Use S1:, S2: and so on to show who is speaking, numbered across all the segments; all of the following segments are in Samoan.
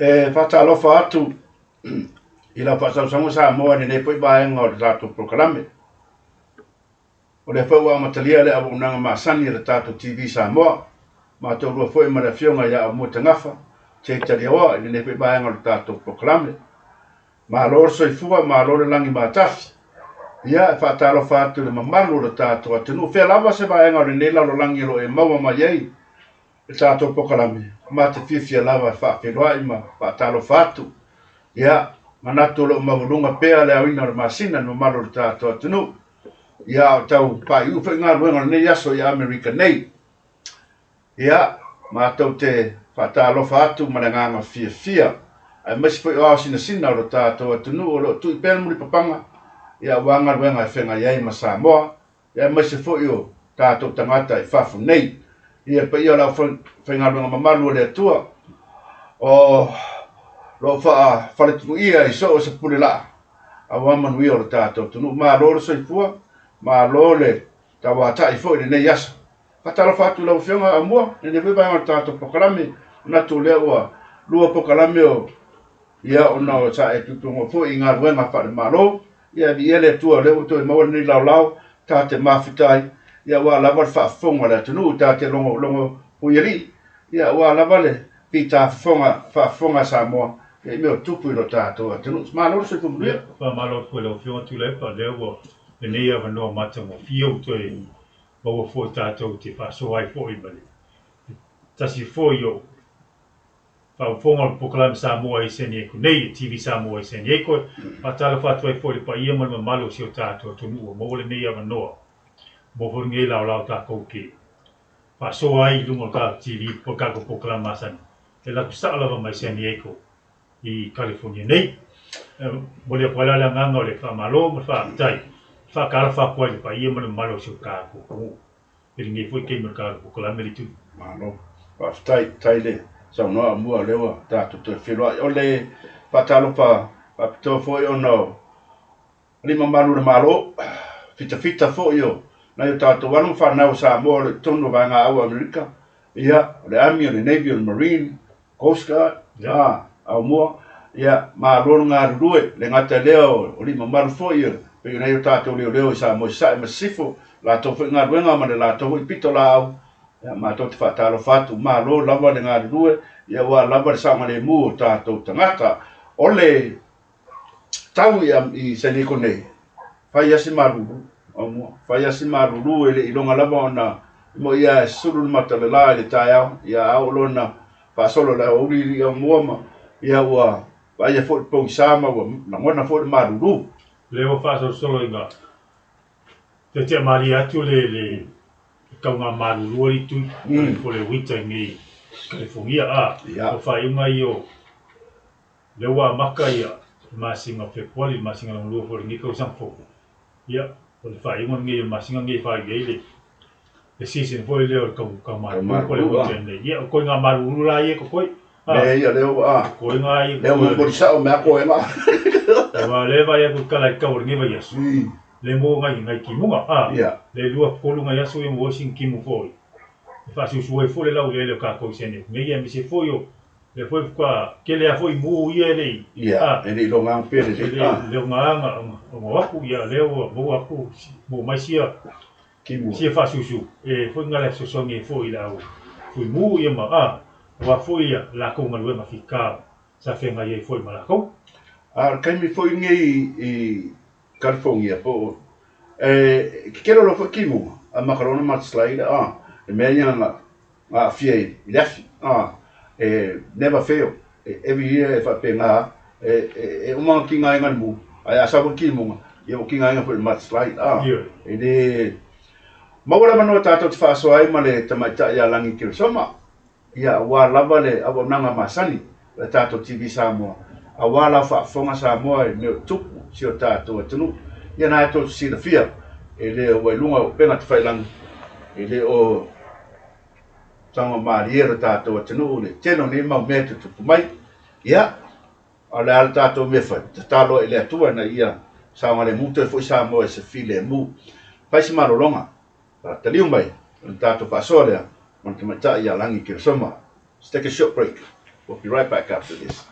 S1: E faatalofa atu i lau faasausauga Samoa i lenei foi vaega o le tatou polokalame. O lea foi ua amatalia le auaunaga masani a le tatou TV Samoa, matou lua foi ma le Afioga ia Aumua Tagafa, Jay Taliaoa i lenei foi vaega o le tatou polokalame. Malo le soifua, malo le lagi matafi. Ia, e faatalofa atu i le mamalu o le tatou atunuu, fea lava se vaega o lenei lalolagi o lo o e maua mai ai le tatou polokalame, ma te fiafia lava e faafeiloai ma faatalofa atu. Ia, manatu o lo o maualuga pea le aoina o le masina i le mamalu o le tatou atunuu. Ia, a o tau faaiuiu foi galuega o lenei aso i Amerika nei. Ia, matou te faatalofa atu ma le agaga fiafia, aemaise foi o ao sinasina o lo tatou atunuu o lo o tui pea le mulipapaga, ia, aua galuega e feagai ai ma Samoa, ia, aemaise foi o tatou tagata i fafo nei. Ia, le paia o le aufaigaluega mamalu a le Atua, o lo o faafaletuia i so o se pule laa, aua manuia o lo tatou atunuu. Malo le soifua, malo le tauatai foi i lenei aso. Faatalofa atu i lau Afioga Aumua, i lenei foi vaega o le tatou polokalame. Manatu o lea ua lua polokalame o ia ona o sa e tutuga foi i galuega faale-Malo. Ia, viia le Atua o lea ua toe maua lenei laolao ta te mafuta ai, ia aua lava le faafofoga a le atunuu, ta te logologo puialii, ia aua lava le fita fofoga, faafofoga a Samoa ia i mea o tupu i lo tatou atunuu. Malo le soifua manuia.
S2: Ia, faamalo atu foi i lau Afioga Tuilaepa, o lea ua lenei avanoa matagofie ua toe maua foi tatou te faasoa ai foi ma le tasi foi o faafofoga o le polokalame Samoa i San Diego nei, e TV Samoa i San Diego. E faatalofa atu ai foi i le paia ma le mamalu o si o tatou atunuu ua maua lenei avanoa, maua foi lenei laolao tatou te faasoa ai i luga o le tatou TV po o le tatou polokalame masani e alu atu sao lava mai San Diego i California nei. E momoli atu ai la le agaga o le faamalo ma le faafetai, e faatalofa atu ai i le paia ma le mamalu o si o tatou atunuu i lenei foi taimi o le tatou polokalame le itu.
S1: Malo. Faafetai, faafetai le saunoa mua o lea ua tatou toe feiloai. O le faatalofa faapitoa foi ona o alii mamalu o le Malo, fitafita foi o nai o tatou alo ma fanau o Samoa o lo o i totonu o vaega au o Amerika, ia, o le Army, o le Navy, o le Marine, Coast Guard, a, Aumua, ia, malo le galulue, le gata i lea o alii mamalu foi e pei o nai o tatou leoleo i Samoa i Sasae ma Sisifo, latou foi galuega ma le latou foi pitolaau, ia, matou te faatalofa atu, malo lava le galulue, ia, aua lava le saogalemu o tatou tagata. O le tau i San Diego nei, fai lava si malulu, Aumua, fai lava si malulu e le i iloga lava ona mo ia e sulu le mata o le la i le taeao, ia a oo loa ina faasolo i le aoauli i Aumua ma ia ua vaaia foi le pogisa ma ua lagona foi le malulu.
S2: Lea ua faasolosolo ina tetea malie atu le le tauga malulu a le itu po o le winter i nei California a o faaiuga ia o lea ua amata ia le masina o Fepuari, le masina lona lua foi o lenei tausaga fou. Ia, o le faaiuga lenei o le masina lenei e faaiu ai le le season foi lea o le tau tau malulu po o le winter nei. Ia, o ituaiga malulu la ia e totoe.
S1: Mea ia lea ua
S2: Ituaiga ia
S1: lea ua momoli sao mea koena.
S2: Aua o lea e vaai atu i le tala i le tau o lenei vaiaso, lea e maua nai nai timuga, a, lea e lua tolu nai aso ia maua ai sina timu foi e faasusu ai foi le laueleele o tatou i Saint Nei, aemaise foi o lea foi faatoa tele lava foi mu ia e le i
S1: Ia, e le i loga pea
S2: lelei. E le i loga ona o atu, ia lea ua maua atu, maua mai sia
S1: Timu.
S2: Sia faasusu e foi na le fesoasoani ai foi i le au fui mu ia ma a, aua foi ia latou galuega fita sa feagai ai foi ma latou.
S1: A o le taimi foi lenei i California po o e tetele loa foi timuga a maka loa ona mudslide a le mea ia na aafia i le afi a e never fail every year e faapena e uma ona tigaina le mu ae a sau foi le timuga ia ua tigaina foi i le mudslide a e le maua le avanoa tatou te faasoa ai ma le tamaitai ia Lagi Keresoma ia aua lava le auaunaga masani o le tatou TV Samoa aua lau faafofoga Samoa i mea o tupu i si o tatou atunuu. Ia na e tou te silafia e le ua i luga o upega tafailagi e le o taugamalie lo tatou atunuu i le tele o nei mau mea e tutupu mai. Ia, a o le a le tatou mea e fai? Tatalo ai i le Atua ina ia saogalemu toe foi Samoa i se filemu. Fai se malologa. Taliu mai ona tatou faasoa lea ma le tamaitai ia Lagi Keresoma. Let's take a short break. We'll be right back after this.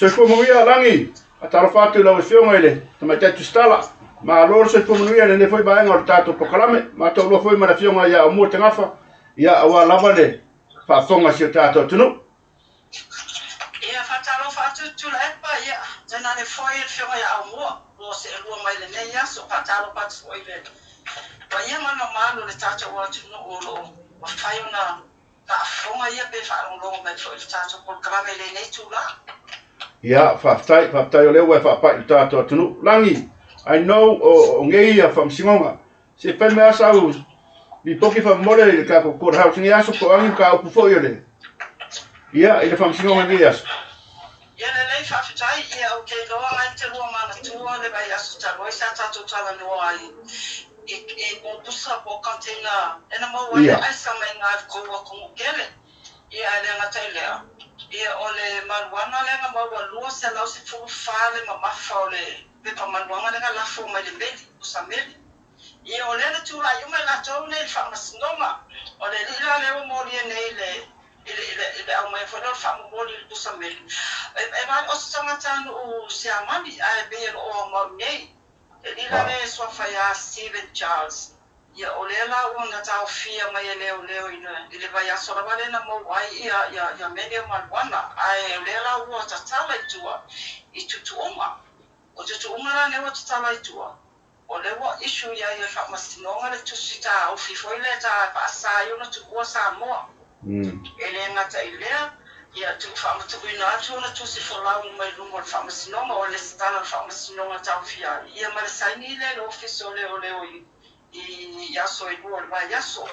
S1: Soifua manuia Lagi, faatalofa atu i lau Afioga i le Tamaitai Tusitala. Malo le soifua manuia i lenei foi vaega o le tatou polokalame. Matou lua foi ma le Afioga ia Aumua Te Gafa, ia aua lava le faafofoga a si o tatou atunuu.
S3: Ia, faatalofa atu Tuilaepa, ia, tainane foi le Afioga ia Aumua, ua seelua mai lenei aso. Faatalofa atu foi i le paia ma le mamalu o le tatou atunuu o lo o mafai ona faafofoga ia pe faalogologo mai foi i le tatou polokalame i lenei itula.
S1: Ia, faafetai, faafetai o lea ua e faapai i le tatou atunuu. Lagi, I know o, o nei ia faamasinoga. Se fai mai lava sau lipoti faamolemole i le tatou court house i lenei aso po o a ni mataupu foi o le, ia, i le faamasinoga i lenei aso.
S3: Ia lelei, faafetai. Ia, ou te iloa ai te lua manatua le vaiaso talu ai sa tatou talanoa ai. i i mo pusa po o container e na maua ai le aisa mai iga i le kou atunuu tele. Ia ae le gata i lea, ia o le maluaga lea na maua 214 le mamafa o le pepa maluaga lea na lafo mai le meli, pusa meli. Ia o lea na tulai uma i latou nei i le faamasinoga. O le alii la lea ua molia nei i le i le i le i le aumaia foi lea o le faamomoli i le pusa meli. E e o se tagatanuu Siamani ae pei e lo o aumau i nei. Le alii la lea e suafa ia Steven Charles. Ia o lea la ua na taofia mai e leoleo i le i le vaiaso lava lea na maua ai ia ia ia mea nei o marijuana ae o lea la ua tatala i tua i tuutuuga. O tuutuuga la lea ua tatala i tua, o lea ua issue i ai e le Faamasinoga le tusi taofi foi lea ta faasa ai ona tuua Samoa. E le gata i lea, ia tuu faamatuuina atu ona tusi folau mai luma o le Faamasinoga, o le lesitala o le Faamasinoga taofia ai ia ma le saini lea i le Ofisa o Leoleo i i aso e lua o le vaiaso.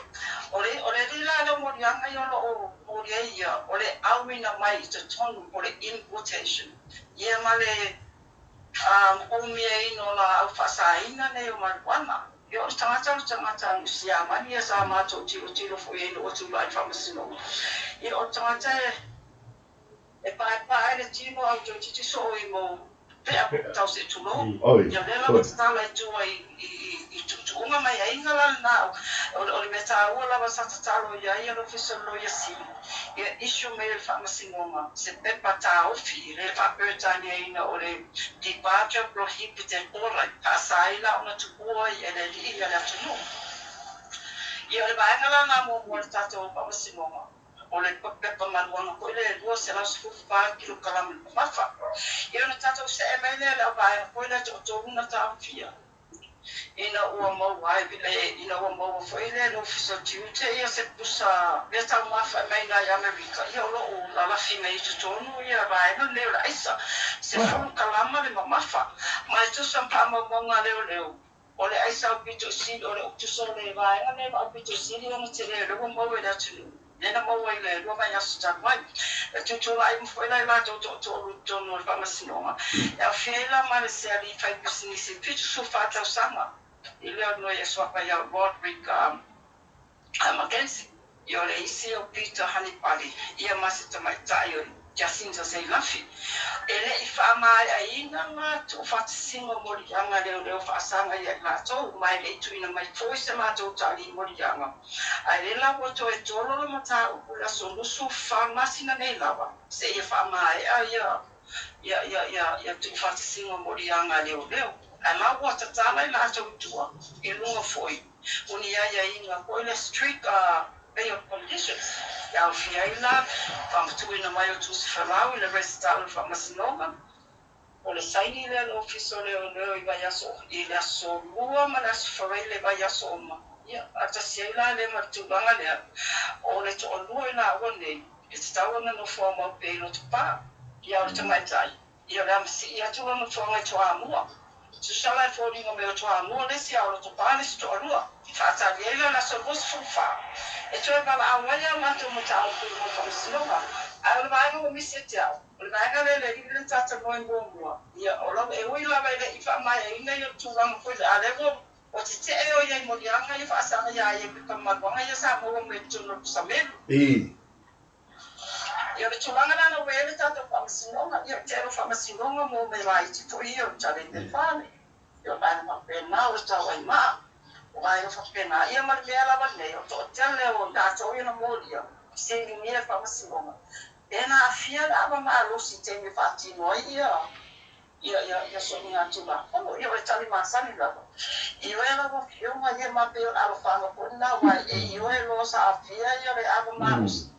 S3: O le o le alii la lea o moliaga ia o lo o moli ai ia, o le auina mai i totonu po o le importation ia ma le umiaina o laau faasaina nei o marijuana. Ia o le tagata o le tagata a Siamani ia sa matou tilotilo foi ai ina ua tulai i le faamasinoga. Ia o le tagata e e paepae le tino ae ua toeitiiti soo i mo pea tau se tulou. Ia lea lava tatala i tua i i tuutuuga ma aiaiga la lena. O le mea taua lava sa tatalo i ai le Ofisa o le Loia Sili, ia issue mai e le Faamasinoga se pepa taofi le faa-Peretaniaina o le Departure Prohibited Order e faasa ai la ona tuua i le alii le atunuu. Ia o le vaega la lena muamua i le tatou Faamasinoga, o le pepa maluaga foi lea e 214 kilokalama le mamafa. Ia ona tatou see mai lea i le au vaega foi lea e toatolu na taofia ina ua maua ai ina ua maua foi lea e le Ofisa o Tiute ia se pusa meataumafa e mai iina i Amerika, ia o lo o lalafi mai i totonu ia vaega nei o le aisa, 10 kalama le mamafa. Ma e tusa ma faamaumauga a leoleo, o le aisa aupito i sili, o le tusa o le vaega nei ma aupito i sili ona tele o lea ua maua i le atunuu, lea na maua i le lua vaiaso talu ai. E tutulai uma foi la i latou toatolu i totonu o le faamasinoga, e aofia ai la ma le sealii faipisinisi 74 tausaga i le noi e suafa ia Roderick Mackenzie, ia o le isi o Peter Hanipali, ia ma se tamaitai o Jacinta Seilafi. E le i faamaeaina la tuufaatasiga o moliaga leoleo faasaga ia i latou, ma e le i tuuina mai foi se latou tali i moliaga. Ae le la ua toe tolo le mataupu i le aso 24 masina nei lava, seia faamaea ia ia ia ia ia tuufaatasiga o moliaga a leoleo. Ae la ua tatala i latou i tua i luga foi o ni aiaiga foi le strict bail conditions e aofia ai la faamatuuina mai o tusi folau i le resitala o le faamasinoga, o le saini lea a le Ofisa o Leoleo i vaiaso i le aso Lua ma le aso Faraile i le vaiaso uma. Ia, faatasi ai la lea ma le tulaga lea o le toalua i laua nei e tatau ona nofoa mau pea i Lotopa. Ia, o le tamaitai, ia o le a masii atu lona nofoaga i Toamua. Tusa la e foliga mai o Toamua le isi a o Lotopa le isi toalua. Faatali ai la le aso 24 e toe valaau ai a latou mataupu i luma o le faamasinoga. Ae o le vaega ua misi ia te au, o le vaega lea e le alii le talanoa muamua, ia o lau e ui lava e le i faamaeaina ia tulaga foi lea, a lea ua ua tetee o ia i moliaga ia faasaga iā ia i pepa maluaga ia sa maua mai i totonu o le pusamelu. Ia o le tulaga la na ua i ai le tatou faamasinoga, ia o le tele o faamasinoga mo mea laiti foi ia o le taleni e fale, ia o vaega faapena o le tauaimaa, o vaega faapena. Ia ma le mea lava lenei, o le toatele o tatou ia na molia, fesiligia e le faamasinoga, pe na aafia le ava malosi i taimi e faatino ai ia ia ia ia soligatulafono. Ia o le tali masani lava, ioe lau afioga ia ma pei o le alofaga foi lena aua e ioe loa sa aafia ia le ava malosi,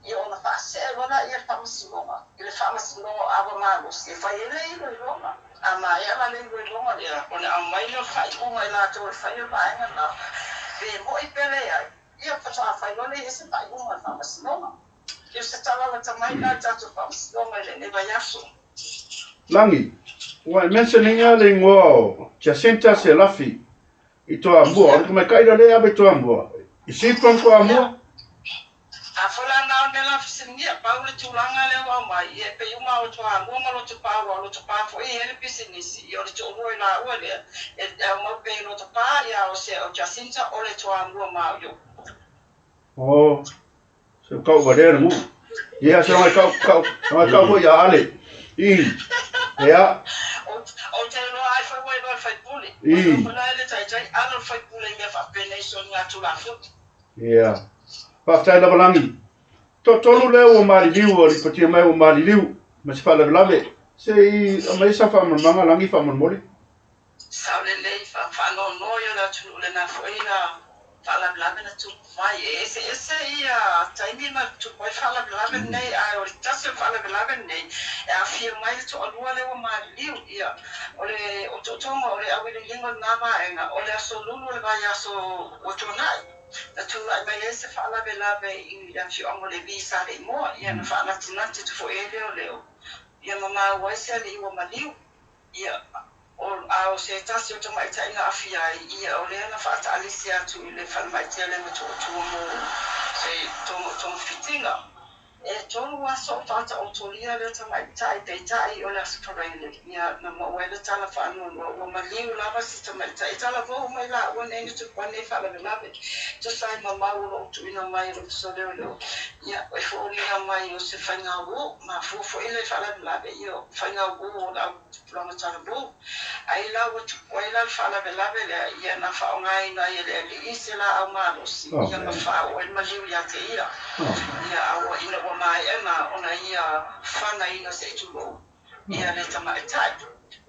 S3: ia ona faasee loa lea le faamasinoga i le faamasinoga o ava malosi e fai ai le iloiloga. A maea la le iloiloga lea, ona aumai lea o le faaiuga i latou e faia le vaega lena, pe moi pe leai, ia faatoa fai loa lea i ai se faaiuga a le faamasinoga. Ia o se tala lata mai lena i le tatou faamasinoga i lenei vaiaso.
S1: Lagi, ua e mention ina le igoa o Jacinta Selafi i Toamua. O le tamaitai lea lea e ave i Toamua. Is she from Toamua?
S3: A foi la na o na fesiligia. Pau le tulaga lea ua aumai, ia e pei uma o Toamua ma Lotopa, aua o Lotopa foi e i ai le pisinisi, ia o le toalua i laua lea e aumau pea i Lotopa, ia a o se o Jacinta o le Toamua ma au i upu.
S1: Oh, se kau valea le nuu. Ia, se ngai kau, kau, ngai kau foi ia Ale. I, ia.
S3: Ou te iloa ai foi ua iloa e le faipule. Ua iloa foi la e le taitai ala o le faipule i mea faapenei soligatulafono.
S1: Ia. Faafetai lava Lagi. Toatolu lea ua maliliu ua lipotia mai ua maliliu ma se faalavelave. Se i aumai sa faamalamalamaga Lagi faamolemole.
S3: Sao lelei fa faanoanoa ia le atunuu lena foi na faalavelave na tupu mai. E eseese ia taimi na tupu ai faalavelave lenei ae o le tasi o le faalavelave lenei e afio mai le toalua lea ua maliliu. Ia o le otootoga o le auiliiliga o lena vaega o le aso Lulu o le vaiaso ua tuanai na tulai mai ai se faalavelave i le afioaga o Levi i Saleimoa ia na faanatinati atu foi ai leoleo ia ma maua ai se alii ua maliu. Ia, o, a o se tasi o tamaitai na aafia ai, ia, o lea na faataalisi atu i le falemai tele ma Motootua mo se togafitiga. E tolu aso o faataotolia lea tamaitai, peitai o le Aso Faraile, ia, na maua ai le tala faanoanoa, ua maliu lava si tamaitai. E talavou mai laua nei na tupu ai nei faalavelave. Tusa ai ma mau o lo o tuuina mai e le Ofisa o Leoleo, ia, e foliga mai o se faiga uo, mafua foi le faalavelave, ia, o faiga uo o le au tupulaga talavou. Ai la ua tupu ai la le faalavelave lea, ia na faaaogaina ai e le alii se laau malosi, ia ma faaoo ai le maliu ia te ia. Ia, a ua ina ua maea na ona ia fanaina se i tulou ia le tamaitai.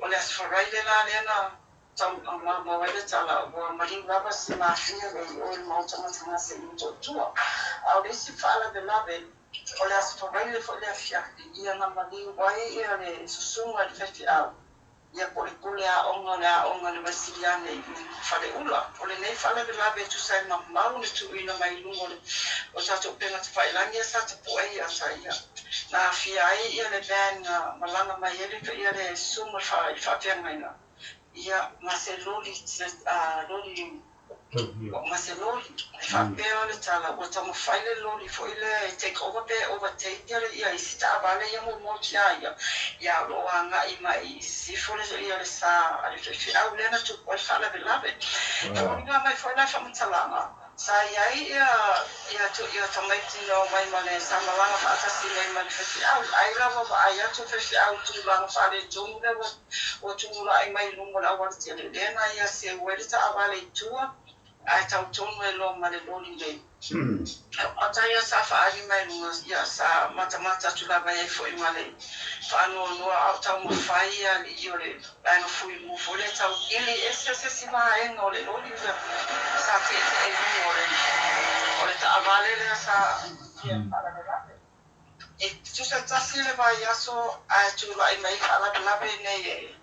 S3: O le Aso Faraile la lea na tau maumau ai le tala, ua maliu lava si mafia lea i o i le maota gasegase i Motootua. A o le isi faalavelave, O le Aso Faraile foi le afiafi, ia na maliu ai ia le susuga i le faifeau, ia po o le pule aoga o le aoga a le Uesiliane i Faleula. O lenei faalavelave e tusa ai ma mau na tuuina mai i luga o le o tatou upega tafailagi ia sa tapue ia sa ia na aafia ai ia le van na malaga mai ai le ia le susuga i le faafeagaiga ia ma se loli loli Ma se loli. E faapea le tala, ua taumafai le loli foi lea e take over pe overtake ia isi taavale ia muamua atu ia ia, ia o lo o agai mai i sisifo le ia le sa a le faifeau lea na tupu ai le faalavelave. E foliga mai foi la faamatalaga, sa i ai ia ia ia tamaiti na omai ma le sa malaga faatasi nei ma le faifeau, ai la ua vaai atu le faifeau i tulaga faaletonu lea ua Ua tulai mai i luga o le aualatele lea na ia seu ai le taavale i tua ae tau tonu ai loa ma le loli le ata ia sa faaali mai luga ia sa matamata atu lava i ai foi ma le faanoanoa a o taumafai ia alii o le vaega fuimu foi lea tau ili ese se isi vaega o le loli lea sa tietie i luga o le o le taavale lea sa ia faalavelave. E tusa tasi le vaiaso ae tulai mai faalavelave nei e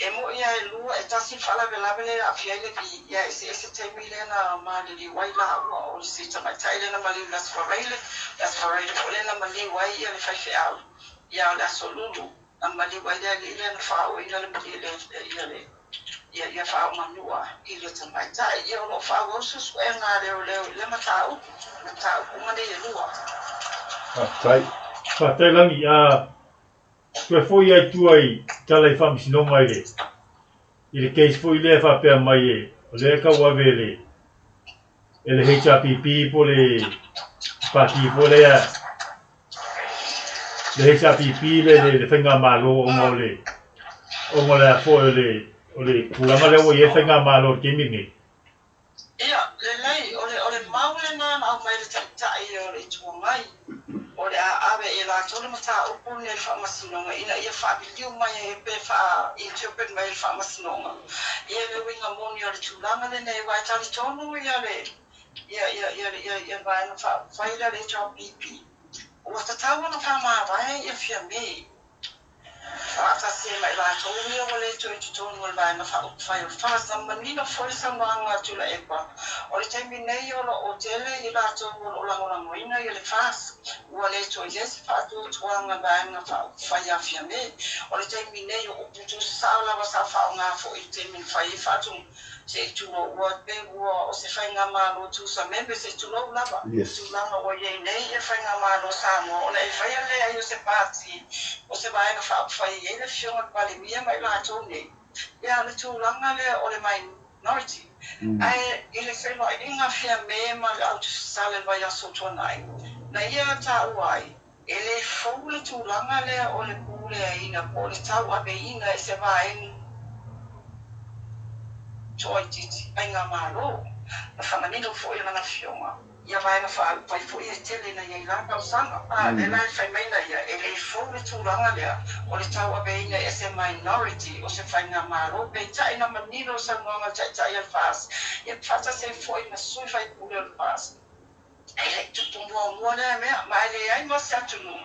S3: e moi a e lua e tasi le faalavelave lea e aafia ai le vi ia eseese taimi lea na maliliu ai laua o si tamaitai lea na maliu i le Aso Faraile, le Aso Faraile foi lea na maliu ai ia le faifeau ia o le Aso Lulu na maliu ai le alii lea na faaooina le malie le ia le ia ia faaomanua i le tamaitai. Ia o lo o faaauau suesuega a leoleo i lea mataupu, mataupu uma nei e lua.
S1: Faafetai.
S2: Faafetai Lagi. A toe foi ai tua i tala i faamasinoga i le i le case foi lea e faapea mai e o lea e tauave e le e le HRPP po o le pati foi lea le HRPP le le le faigamalo ona o le ona o le a foi o le o le tulaga lea ua i ai le faigamalo i le taimi lenei.
S3: Ia, lelei, o le, o le mau lena na aumai e le Taitai o le Itu Agai, o le a ave e latou le mataupu lenei i le Faamasinoga ina ia faaviliu mai ai pe faa-interpret mai e le Faamasinoga ia le uiga moni o le tulaga lenei, aua e talitonu ia le, ia, ia, ia, ia, ia le Vaega Faaupufai lea a le HRPP, ua tatau ona faamavae ia Fiame. Faatasi ai ma i latou ia ua le toe i totonu o le Vaega Faaupufai o le FAST. Na manino foi le saunoaga a Tuilaepa, o le taimi nei o lo o tele i latou o lo o lagolagoina ia le FAST. Ua le toe i ai se faatuatuaga vaega faaupufai a Fiame. O le taimi nei o upu tuusasao lava sa faaaoga foi i le taimi na fai ai faatu se i tulou ua pei ua o se faigamalo tusameme se i tulou lava
S1: Yes.
S3: tulaga ua i ai nei le faigamalo Samoa ona e faia le leai o se pati o se vaega faaupufai e i ai le afioga i le Palemia ma i latou nei. Ia o le tulaga lea o le minority. Ae i le feiloaiga a Fiame ma le autusasala i le vaiaso ua tuanai, na ia taua ai, e le fou le tulaga lea o le puleaina po o le tauaveina e se vaega toaitiiti faigamalo. Na faamanino foi e lana afioga ia vaega faaupufai foi e tele na i ai la tausaga. A lea la e fai mai na ia, e le fou le tulaga lea o le tauaveina e se minority o se faigamalo. Peitai na manino le saunoaga a le Taitai o le FAST, ia faatasi ai foi ma sui faipule o le FAST. E le i tupu muamua lea mea, ma e leai ma se atunuu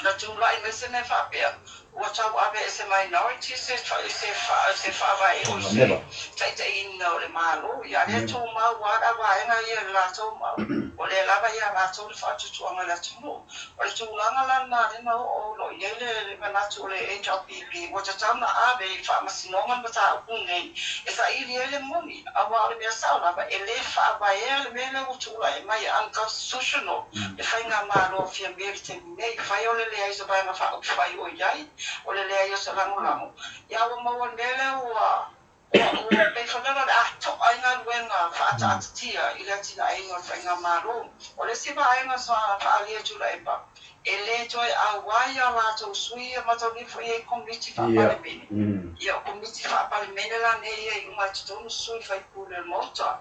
S3: na tulai mai se mea faapea ua tauave e se minority se se faavae o se
S1: Never.
S3: taitaiina o le Malo. Ia lea
S1: Never.
S3: tumau lava le vaega ia i le latou mau, o lea lava ia latou le faatuatuaga i le atunuu. O le tulaga la lena lea na oo loa i ai le manatu o le HRPP ua tatau ona ave i le faamasinoga le mataupu lenei e saili ai le moni, aua o le mea sao lava e le faavaea le mea lea ua tulai mai e unconstitutional le faigamalo a Fiame i le taimi nei. Fai o le leai o se vaega faaupufai o i ai, o le leai o se lagolago, ia ua maua le mea lea ua ua pei foi lea o le a to'a ai galuega faataatitia i le atinaeina o le faigamalo. O le isi vaega sa faaalia e Tuilaepa, e le toe auai a latou sui ia mataulia foi i ai komiti faa-Palemene. Ia o komiti faa-Palemene la nei ia i uma i totonu sui faipule o le Maota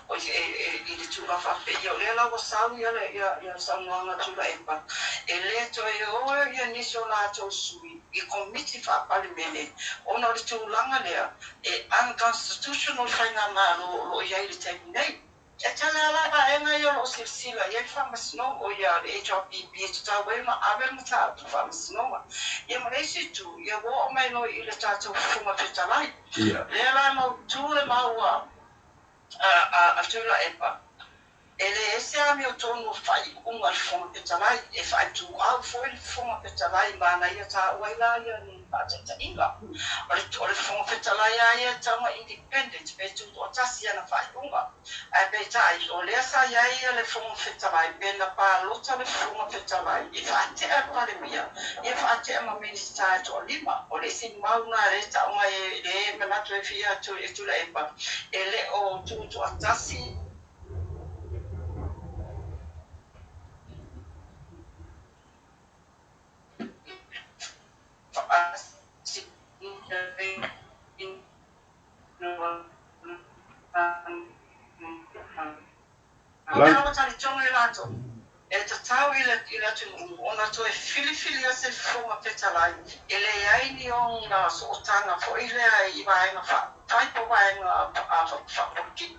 S3: o i le tulaga faapea. Ia o lea la ua sau ia le ia ia saunoaga a Tuilaepa, e le toe o ia nisi o latou sui i komiti faa-Palemene ona o le tulaga lea e unconstitutional le faigamalo o lo o i ai i le taimi nei. E tele lava la vaega ia o lo o silasila i ai le faamasinoga, o ia le HRPP e tatau ai ona ave le mataupu faamasinoga. Ia ma le isi itu, ia ua oo mai loa i le tatou Fofoga Fetalai. Lea la mautu le mau a Tuilaepa, e le ese amiotonu o faaiuga a le Fofoga Fetalai, e faaituau foi le Fofoga Fetalai ma ana ia taua ai la ia ni faataitaiga. O le Fofoga Fetalai lava ia e tatau ona independent pe tutoatasi ana faaiuga. Ae peitai, o lea sa i ai le Fofoga Fetalai, pe na palota le Fofoga Fetalai e faatea le Palemia, ia faatea ma Minisita e toalima. O le isi mau lena lea e tau mai e le manatu e fia e Tuilaepa, e le o tutoatasi
S1: Lan.
S3: ua talitonu i latou, e tatau i le atunuu ona toe filifilia se Fofoga Fetalai e leai ni ona sootaga foi lea i vaega faaupufai po o vaega faapolokiki.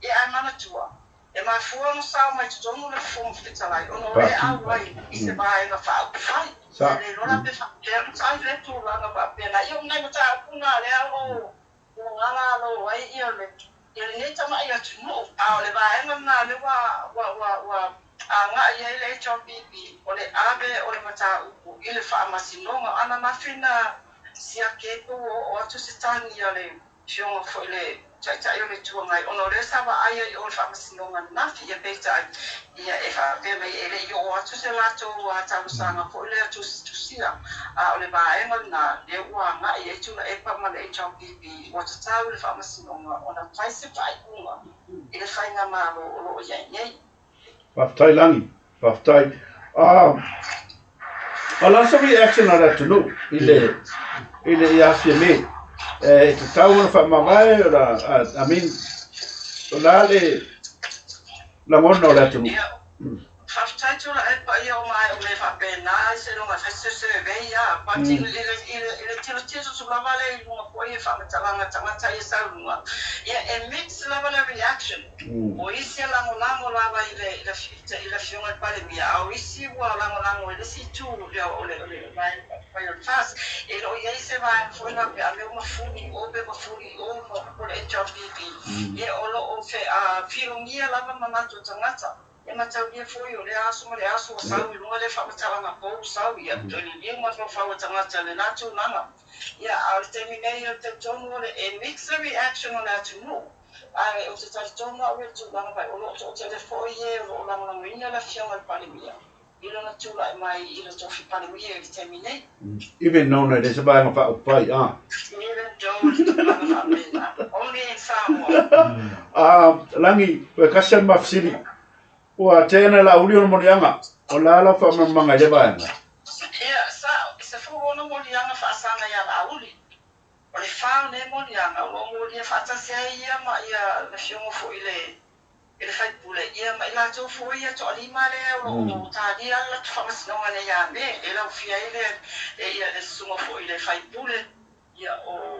S3: Ia ae manatua, e mafua ona sao mai totonu le Fofoga Fetalai ona o lea e
S1: Pati.
S3: auai i se vaega faaupufai.
S1: Sa.
S3: E le iloa la pe faapefea ona fai lea tulaga faapena. Ia o nai mataupu na lea o lo o galalo ai ia le ia lenei tamai atunuu, a o le vaega lena lea ua agai i ai le HRPP, o le ave o le mataupu i le faamasinoga. Ananafi na siaki ai pe ua oo atu se tagi a le afioga foi i le Taitai o le Itu Agai, ona o lea sa vaai ai i o i le faamasinoga ananafi. Ia peitai, ia e faapea mai e le i oo atu se latou talosaga foi lea tusitusia, a o le vaega lena lea ua agai i ai Tuilaepa ma le HRPP, ua tatau i le faamasinoga ona fai se faaiuga i le faigamalo o lo o i ai nei.
S1: Faafetai Lagi. Faafetai. O le a se reaction a le atunuu i le ia Fiame? E tatau ona faamavae o I mean, o le a le lagona o le atunuu?
S3: Ia, faafetai Tuilaepa, ia o mai o mea faapena ai seiloga e fai se survey a, but i le tilotilo atu lava lea i luga foi e faamatalaga tagata ia sau i luga, ia e mix lava le reaction. O isi e lagolago lava i le afioga i le Palemia, a o isi ua lagolago i le isi itu ia o le vaega faaupufai o le FAST. E le o i ai se vaega foi faapea a mea ua mafuli i o pe mafuli i o po le HRPP. Ia o lo o filogia lava manatu o tagata. Ia mataulia foi o lea aso ma le aso ua sau i luga lea faamatalaga fou sau, ia toe liliu mafaufau o tagata i lena tulaga. Ia, a o le taimi nei, o le talitonu o le e mix le reaction o le atunuu, ae ou te talitonu au i le tulaga mai o lo o toatele foi e o lo o lagolagoina le Afioga i le Palemia i lona tulai mai i le tofi Palemia i le taimi nei.
S1: Even though na le se vaega faaupufai a.
S3: Even though i le tulaga faapena. Only in Samoa.
S1: A Lagi, ua kasi a le mafesili. Ua teena e Laauli ona moliaga. O le a lau faamalamalamaga i lea vaega?
S3: Ia, sa, se fou ona moliaga faasaga ia Laauli. O le fa o nei moliaga o lo o molia faatasi ai ia ma ia le afioga foi i le i le faipule, ia ma i latou foi ia toalima lea o lo o talia le latou faamasinoga nei ia Me, e laufia ai le ia le susuga foi i le faipule, ia o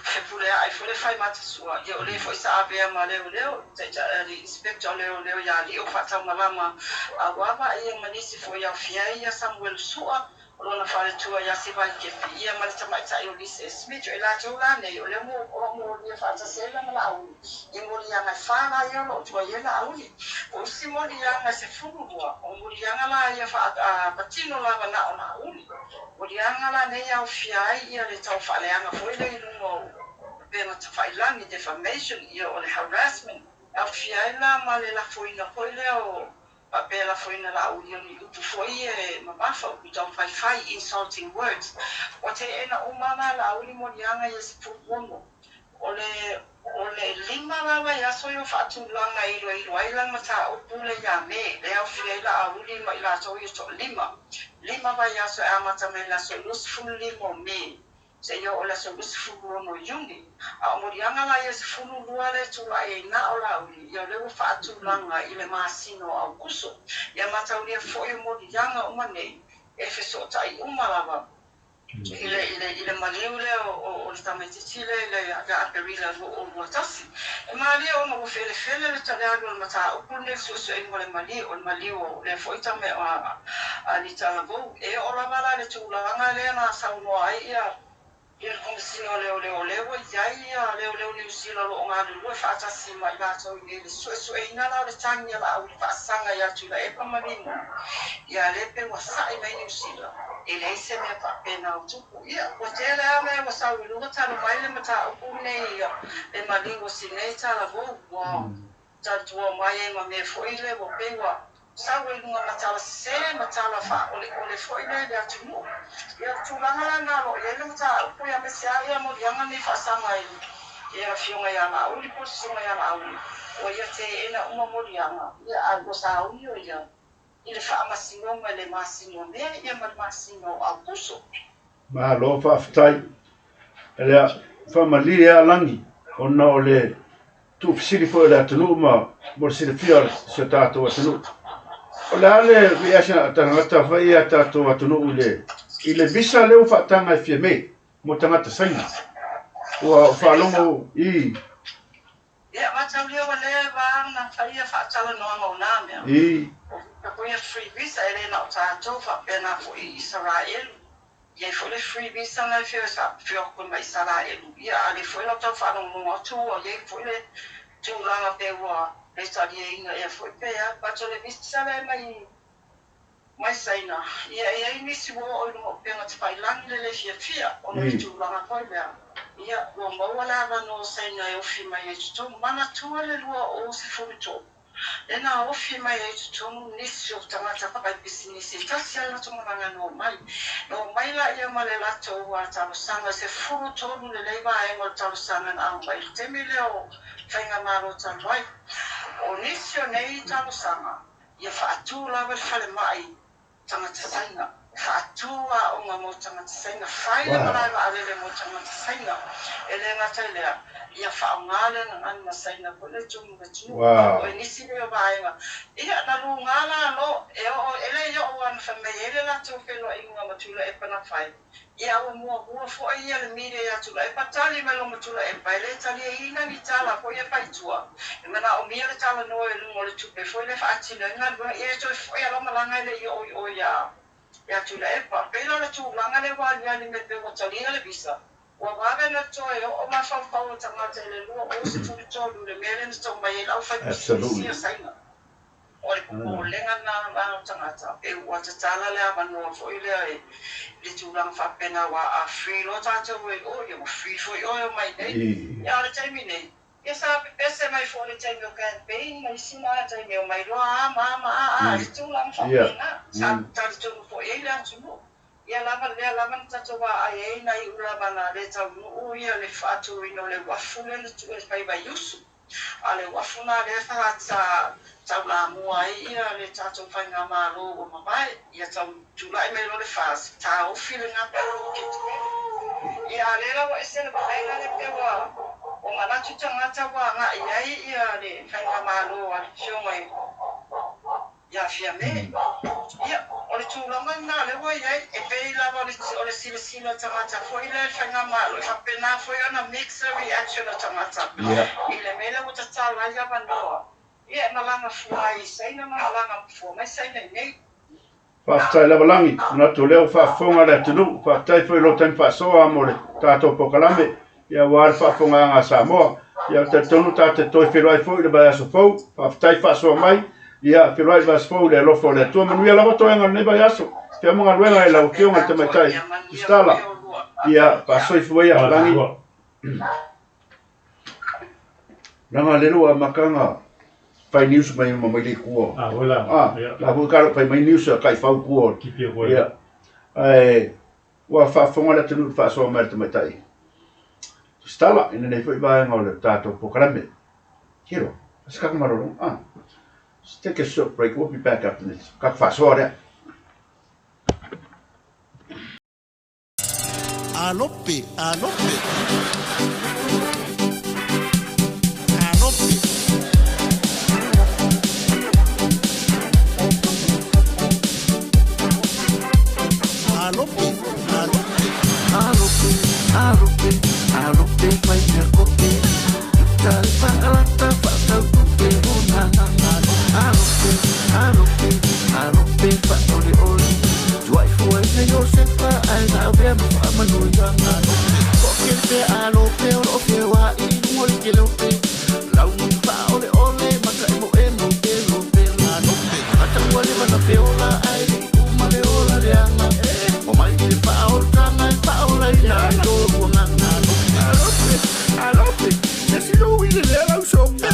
S3: Fepuleai foi le Faimatasua, ia o le foi sa avea ma leoleo, taitai le inspector o leoleo ia Lio Faataumalama Auava, ia ma nisi foi aofia ai ia Samuelu Sua, O lona faletua ia Sivaikefi, ia ma le tamaitai o Lise Smith, o i latou la nei, o lea o lo o molia faatasi ai la ma Laauli, i moliaga e fa la ia o lo o tuai ai Laauli. O isi moliaga e 12, o moliaga la ia patino lava na o Laauli. Moliaga la nei e aofia ai ia le tau faaleaga foi lea i luga o upega tafailagi, defamation, ia o le harassment, e aofia ai la ma le lafoina foi lea o faapea lafoina Laauli o ni upu foi e mamafa, upu taufaifai, insulting words. Ua teena uma la Laauli moliaga ia 16. O le o le lima la vaiaso ia faatulaga e iloilo ai la mataupu le ia Me, le aofia ai Laauli ma i latou ia toalima. Lima vaiaso e amata mai le aso 25 o Me seia oo i le aso 26 Iuni. A o moliaga la ia 12 lea e tulai ai na o Laauli, ia o lea ua faatulaga i le masina o Aukuso. Ia mataulia foi o moliaga uma nei e fesootai uma lava i le i le i le maliu lea o le tamaitiiti lea i le ia Aperila 2021. E malie ona ua felefele le talialu o le mataupu lenei i le suesuega o le maliu o le maliu o lea foi tama a Litalavou. E oo lava la i le tulaga lea na saunoa ai ia le Komesina o Leoleo, o lea ua i ai ia leoleo Niu Sila o lo o galulue faatasi ma i latou i nei i le suesueina la o le tagi a Laauli faasaga ia Tuilaepa ma Lino, ia lea pe ua sa'i mai Niu Sila, e leai se mea faapena o tupu. Ia, ua tele lava mea ua sau i luga talu mai le mataupu lenei ia le maliu o Sinei Talavou, ua tautua mai ai ma mea foi lea ua pei ua sau ai i luga ma tala sese ma tala faaoleole foi lea i le atunuu. Ia, o le tulaga la lena o lo o i ai le mataupu, ia aemaise lava ia moliaga nei faasaga i le Afioga ia Laauli po o le Susuga ia Laauli, ua ia teena uma moliaga, ia ae ua sauni o ia i le faamasinoga i le masina o Me ia ma le masina o Aukuso.
S1: Malo faafetai. Lea faamalie lava Lagi ona o le tuufesili foi o le atunuu ma mo le silafia o si o tatou atunuu. O le a le reaction a tagata foi ia tatou atunuu i le i le visa lea ua faataga e Fiamē mo tagata Saina. Ua faalogo i
S3: Ia, mataulia ua leva ona faia faatalanoaga o na mea.
S1: I
S3: O ko ia free visa e le na o tatou, faapena foi i Isaraelu. I ai foi le free visa na e feofeofeofi mai Isaraelu. Ia, a le foi lau tau faalogologo atu ua i ai foi le tulaga pe ua le taliaina ea foi pe a. But o le visa lea mai mai Saina, ia e i ai nisi ua oo i luga o upega tafailagi le le fiafia ona o le tulaga foi lea. Ia, ua maua le avanoa o Saina e ofi mai ai totonu. Manatua le 2013, lea na ofi mai ai totonu nisi o tagata fai pisinisi e tasi lava le latou malaga na omai. Na omai laia ma le latou talosaga, 13 lelei vaega o le talosaga na aumai i le taimi lea o faigamalo talu ai. O nisi o nei talosaga, ia faatu lava le falemai tagata Saina, faatu aoga mo tagata Saina, fai le malae vaalele mo tagata Saina. E le gata i lea, ia faaaoga le gagana Saina foi le tonu le atunuu. O nisi lea o vaega. Ia, na luga la lo, e oo, e le i oo ana fai mai ai le latou feiloaiga ma Tuilaepa na fai. Ia, ua muamua foi ia le media ia Tuilaepa, tali mai lo ma Tuilaepa, e le taliaina ni tala foi e fai tua. E manaomia le talanoa i luga o le tupe foi le faatino ai galuega. Ia e toe foi a malaga e le i oo i o ia Tuilaepa. Pei la o le tulaga lea ua aliali mai pe ua talia le visa. Ua vave na toe oo mafaufau o tagata i le 2013 le mea lea na tau mai ai le aufaipisinisi a Saina. O le popolega lena la o tagata e ua tatala le avanoa foi lea i le tulaga faapena aua a free loa tatou e o ia ua free foi oe o mai nei. Ia a o le taimi nei ia sa pepese mai foi i le taimi o campaign ma isi na taimi o mai loa a ma a ma a a i le tulaga faapena sa talitonu foi i ai le atunuu. Ia lava lea lava na tatou vaai ai na iu lava na le taunuu ia le faatuina o le uafu lea na tuu e fai Vaiusu. A o le uafu lena lea sa taulamua ai ia le tatou faigamalo ua mavae. Ia tau tulai mai loa le FAS, taofi le gapu o le poloketi. Ia a o lea la ua ese le vaaiga lea pei ua manatu tagata ua agai ai ia le faigamalo a le Afioga i ia Fiame. Ia, o le tulaga lena o lea ua i ai, e pei lava o le silasila tagata foi lea i le faigamalo, e faapena foi ona mix le reaction o tagata i le mea lea ua tatala ai avanoa, ia e malaga fua ai i Saina ma malaga fua mai Saina i inei.
S1: Faafetai lava Lagi, manatu o lea ua faafofoga le atunuu, faafetai foi i lou taimi faasoa mo le tatou polokalame, ia aua le faafofogaaga a Samoa. Ia ou te talitonu tatou te toe feiloai foi i le vaiaso fou, faafetai faasoa mai, ia feiloai i le vaiaso fou i le alofa o le Atua. Manuia lava toega o lenei vaiaso, fea ma galuega i lau Afioga i le Tamaitai Tusitala. Ia faasoifua ia Lagi. Leaga lele ua amata fai news mai ma mai le kua.
S2: Ah, wala.
S1: Ah, la foi ka fai mai news kai fau kua. Ia. Ai ua faafofoga le atunuu i le faasoa mai a le tamaitai Tusitala i lenei foi vaega o le tatou polokalame. Kilo, se kaka malolo. Ah. Let's take a short break. We'll be back after this. Kaka faasoa lea.
S4: Alope, alope. Alope. Alope, alope. Alope, alope, alope fai mea kope. Uta le faalata faatau tupe ona. Alope, alope, alope faaoleole. Tuai fua ina Iosefa ae na avea ma faamanuiaga. Toakele pea alope o loo feoai i luga o le keleope. Launi faaoleole ma taemoemo pelopelo. Tagata ua leva na feola ae le i uma le ola leaga. Omai i le faaolataga e faaolaina ai lo lua agaga. Alope, alope, e silou i le lea lau sope.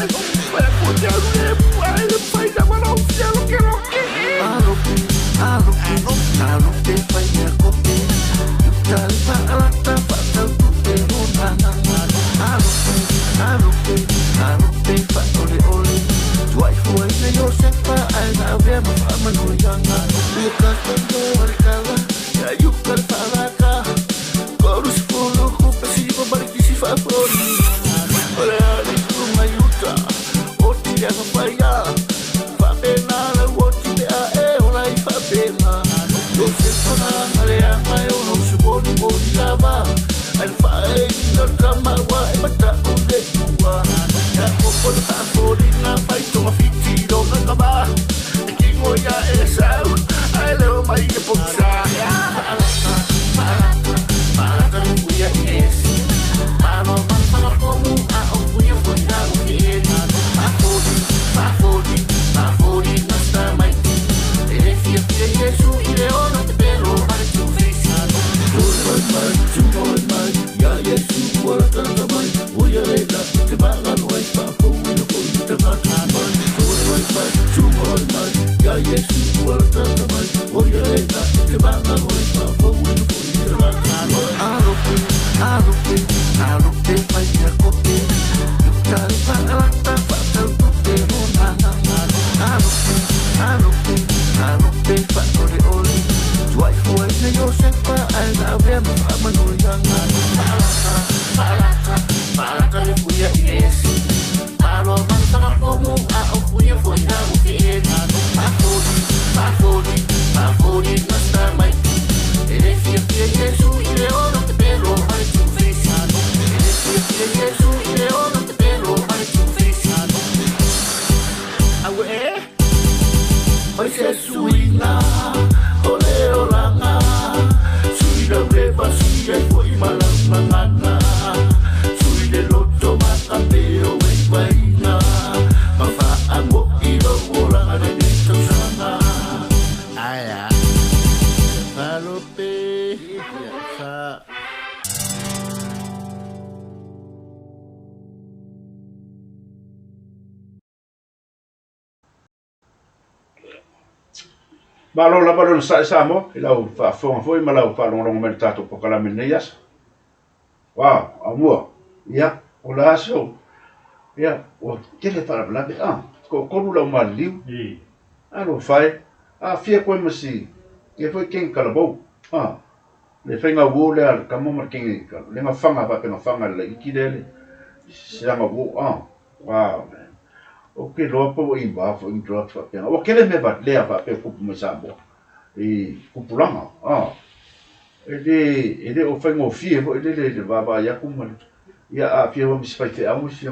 S4: Fai atu te alu le mu ae le mafai na malou fia lokeloke. Alope, alope, alope fai mea kope. Uta le faalata faatau tupe ona. Alope, alope, alope faaoleole. Tuai fua ina Iosefa ae na avea ma faamanuiaga. Ia tatou le kala, ia iuka le faalaka. 30 kupe siva ma le kisi faafoli. O le ale luga i uta, oti le agafaia. Faapena lau oti pe a e ola i faapena. Iosefa na leaga e ona usumolimoli lava. Ai le faaeina o le tama ua e matau le ua. Iakopo le faafolina fai togafiti lona tama. E kingo ia Esau, ae leo mai le pogisa. Faalata, faalata, faalata le puia i esi. Malo ma le fagapomu a o puia foi na o ke eli. Faafoli, faafoli, faafoli gata mai. E le fiafia Iesu i le ona pepelo ma le tuufeisi. Tole mai mai, tumole mai, ia Iesu ua latalata mai. O ia le la te magalo ai faafouina foi le tagata mai. Tole mai mai, tumole mai, ia Iesu ua latalata mai. O ia le la te magalo ai faafouina foi le tagata mai. Alope, alope, alope fai mea kope. Uta le faalata faatau tupe ona. Alope, alope, alope faaoleole. Tuai fua ina Iosefa ae na avea ma faamanuiaga. Faalata, faalata, faalata le puia i esi. Malo ma le fagapomu a o puia foi na o ke eli. Faafoli, faafoli, faafoli gata mai. Alope ia fa.
S1: Malo lava le onosai Samoa i lau faafofoga foi ma lau faalogologo mai i le tatou polokalame i lenei aso. Wow, Aumua, ia, o le aso, ia, ua tele faalavelave, ah, toatolu lau maliliu, alofa e, aafia koe ma si, ia foi kenge talavou, ah, le faiga uo lea a le tama ma le kenge, le gafaga faapea gafaga le laiti lea le silaga uo, ah, wow, man. Ou te iloa pe ua involve foi ni drugs faapena. Ua tele mea valea faapea e tupu mai Samoa i tupulaga, ah. E le, e le o faigofie foi lele i le vaavaai atu ma le, ia aafia foi ma si faifeau ma si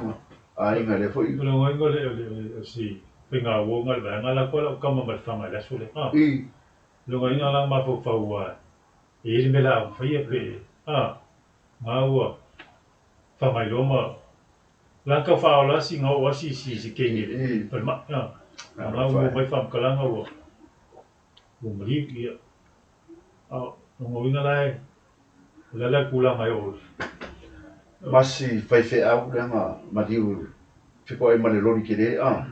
S1: aiga lea foi.
S2: O le aoaiga o le, o le, o si faiga-uo nga le vaega la koa lau tama ma le faga i le aso lea. Ah.
S1: I.
S2: Logoaiga la mafaufau ua e i ai le mea la faia pe, ah, nga ua faga iloa ma la tau faaola asi nga oo asi si si kenge le falemai. Ah. Nga ua mai faamatalaga ua ua maliu ia. A o lona uiga la e o le a le tulaga e oo
S1: Ma si faifeau lea na maliu fetoai ma le loli tele a.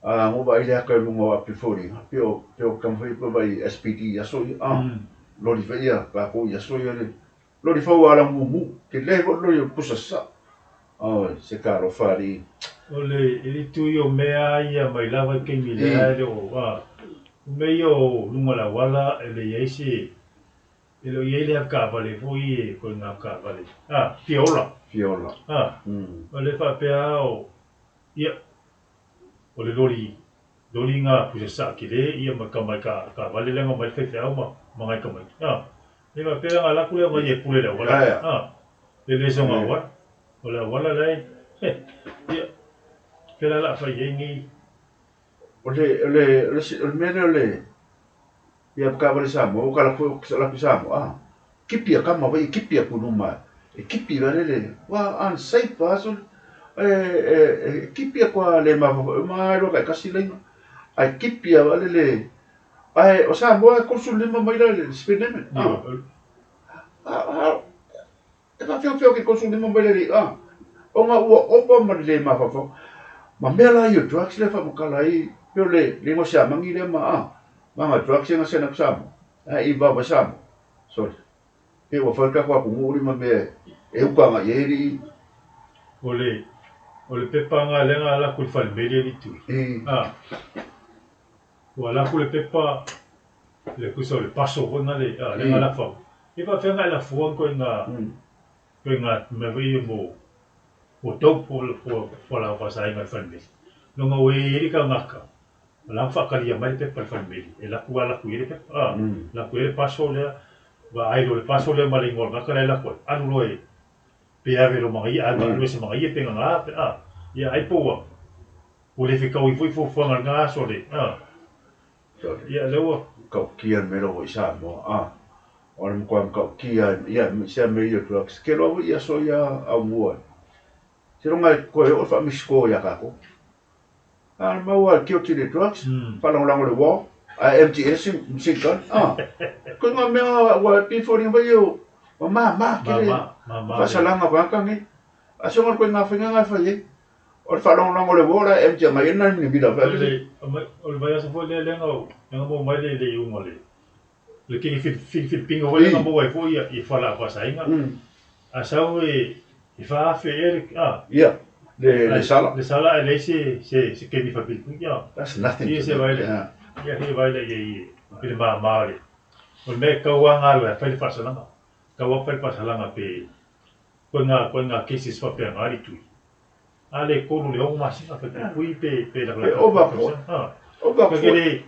S1: A na ou vaai le ata i luga o api foliga pei o pei o taumafai pe vaai SPD i aso ia a. Loli foi ia tatou i aso ia le loli fou a lamumu tele foi le loli o le pusa sasao. Oi se talofa alii.
S2: O le e le tui o mea ia mai lava i taimi lea e le o a o mea ia o luga o le auala e le i ai se e le o i ai le avetaavale foi e koe nga avetaavale a fia ola.
S1: Fia ola.
S2: A o le faapea a o ia o le loli loli nga pusa saa tele ia ma tama i ka taavale lea na omai le faifeau ma ma nai tamaiti a le faapea nga alu atu lea omai e pule i le auala a le le soga auala o le auala la e ia pela la fai ai nei.
S1: O le o le o le o le mea lea o le ia taavale Samoa ua tala foi alu atu i Samoa a kipi a tama foi e kipi atu i luma e kipi valele ua unsafe a sole e e e kipi atu a le mafaufau uma lava taitasi laina ae kipi a valele ae o Samoa e 35 maila le speed limit a e faafeofeo ke 35 maila le a ona ua ova ma le le mafaufau ma mea la ia drugs lea faamatala ai pei o le le igoa siamagi lea ma a ma aga drugs ia na send atu Samoa ae i vava Samoa sorry pei ua fai le tatou atunuu lea ma mea e uka agai i ai alii.
S2: O le o le pepa nga lea na alu atu i le falemeli e Vitui. A ua alu atu le pepa le tusa o le paso foi nga le a lea na lafo atu. E faapefea ona e lafoa ni ituaiga ituaiga mea foi ia mo mo dope po o fualaau faasaina i le falemeli. Lona ua i ai le tagata o la e faatalia mai le pepa i le falemeli e alu atu lava lafu i ai le pepa a lafu i ai le paso lea vaai loa i le paso lea ma le igoa o le tagata la e lafu ai alu loa e pe ave loa ma ia alu alu ese ma ia pe gagā pe a ia ai po ua ua le fetaui foi fuafuaga i lena aso le a ia lea ua
S1: Matautia le mea lea ua i Samoa a o le matua matautia ia sea mea ia drugs ke loa foi i aso ia aumua seiloga e toe oo le faamisikō iā tatou a na maua e guilty i le drugs faalagolago i le war ae MTS machine gun a koe ngā mea ua e pei foliga mai ia ua māmā tele faasalaga o tagata nei a soga koe ngā faiga na e fai ai o le faalagolago i le war la e MT agai ai nai milimila
S2: O le o le vaiaso foi lea lea na lea na maua mai le le iuga o le le kenge Filipino foi lea na maua ai foi ia ia fualaau faasaina. A sau e e 4,000 ea le a
S1: ia le le sala
S2: le sala ae leai se se se kemi faa-Filipino a.
S1: That's nothing
S2: Ia
S1: to
S2: se
S1: them.
S2: Vai le ia se vai le ia i i le māmā o le o le mea e tau lava galue e fai le faasalaga. Tau lava fai le faasalaga pe koe ngā koe ngā cases faapena le tui. A le 3 i le 6 masina fai pe pe
S1: E
S2: lakalaka
S1: ova foi
S2: a.
S1: Ova
S2: Ka
S1: foi.
S2: kele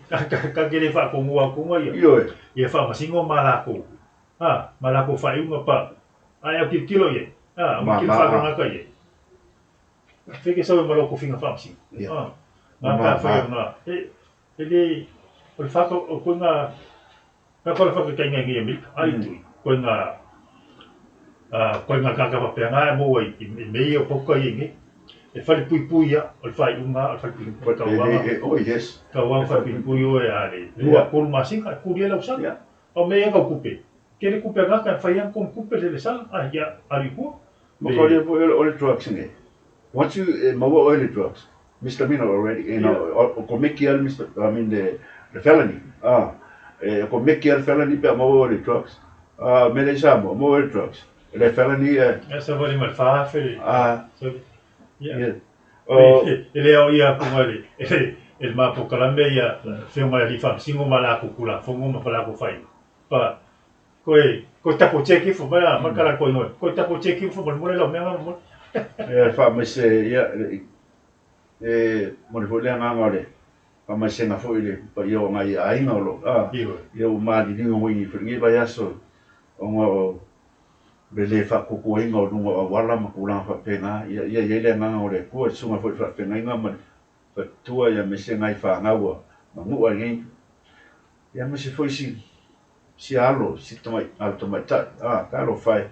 S2: ka kele faatonua atu ia.
S1: Ioe.
S2: Ia faamasino ma lakou a ma lakou faaiuga pa ae au tilotilo i ai a au tilotilo
S1: Māmā.
S2: faalogologo i ai. Fai ke sau e ma lou tofiga faamasino.
S1: Ia.
S2: A na pe afai o na e e le o le whaka o koe ngā ka koe whakatainga i Amerika ai tui koe ngā koe ngā kākā whapea ngā e mō ai i mea o pauka i nei e whare pui ia o le whaiunga o le whare pui
S1: E
S2: kauanga
S1: le oh yes.
S2: kauanga whare pui o e a le lua kolu masina e kuli e lau sana.
S1: Ia.
S2: O mea ia kau kupe. Kele kupe a gata fai a kong kupe le sala a ia alu i tua.
S1: Ma ka le o le drugs nei. Once you maua oe le drugs, misdemeanor already, you know, o komeki a le I mean the felony. Ah, e komeki a le felony pe a maua oe le drugs. Ah, me le Samoa, maua oe le drugs. Le felony e
S2: Ia sa vali ma le whaafe le.
S1: Ah.
S2: So, ia.
S1: Yeah.
S2: E le au ia ku ngai le e le mapo kalame ia whionga e li whamsingo ma la ku kula fongo ma la ku whai. Pa koe koe tapo cheki fo ma ma kala koe ngoi. Koe tapo cheki fo ma mo le lo mea mo.
S1: E wha mai se ia e mo le foi le nganga le wha mai se nga foi le pa ia o ngai ainga o lo ah ia o ma ni ni ngi foi ngi vai aso o ngo le le fa ku ku inga o lunga o wala ma kula fa penga ia ia ia le nganga o le ku sunga foi fa penga inga ma fa tua ia me se ngai fa ngaua ma ngu ai ngi ia me se foi si si alo si tamai alo tamai ta ah ka lo fai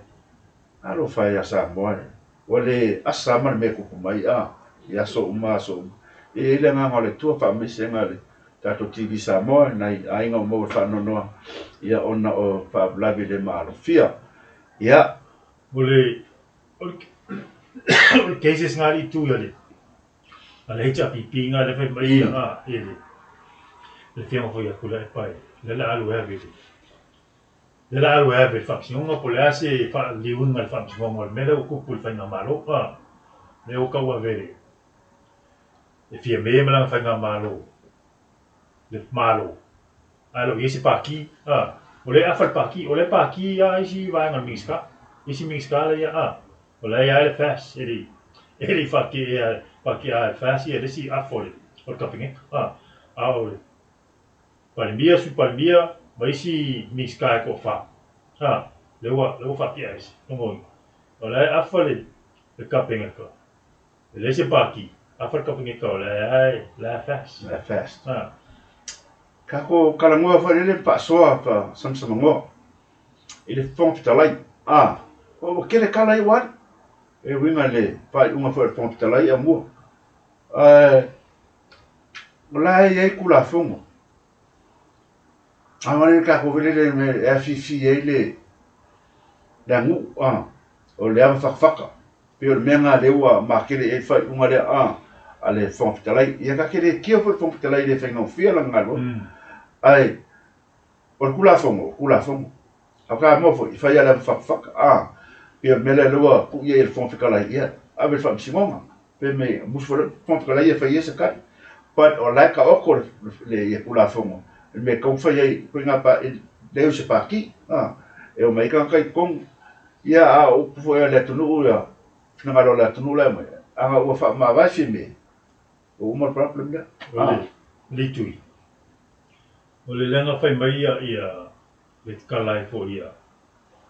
S1: alo fai a sa mo o le asa ma me ku mai a ia so uma so e le nganga le tua fa me se nga le tatou TV Samoa nai ainga o mo fa nonoa ia ona o fa lavi le malofia ia
S2: O le o le cases ngā li tu ia le a le HRPP ngā le whai mai ia ngā e le le whianga foi a kula e pai le la alu ave le la alu ave le whamsingonga po le ase wha liunga le whamsingonga le mele o kupu le whainga malo a le o kau ave le e fia me malanga whainga malo le malo a lo isi paki a o le afa le paki o le paki a isi vaenga le minska isi minska le ia a o le ia le fas e le whake e a paki a le fas ia le si afo le o le kapinge a a o le palimia su palimia ma isi minska e ko fa a le ua whake a isi nongo o le afa le kapinge ka le se paki afa le kapinge ka o le ai la fas
S1: la fast
S2: a
S1: ka ko kalangoa fa le pa soa pa samsamangoa i le Fofoga Fetalai a o kele kala i wari e winga le pa unga fo le Fofoga Fetalai a mua o la e ai kula fongo a mare ka ko vele le me e fifi e le le ngu a o le ava fakafaka pe o le mea ngā le ua makele e fai unga le a le Fofoga Fetalai ia ka kele kia fo le Fofoga Fetalai le whainga fia la ngalo ai o le kula fongo a ka mo fo i fai ala fakafaka a pe o mele lua ku ia le Fofoga Fetalai ia ave le whamsingonga pe me musu le Fofoga Fetalai ia fai esa kai but o la ka oko le ia kula fongo me kau fai ai ko ngā pa le se paki a e o mai ka kai kong ia a o pu le tunu ia finanga lo le tunu le mai anga ua fa ma vai fi me o uma problem le
S2: o le litui o le lenga fai mai ia ia le kalai fo ia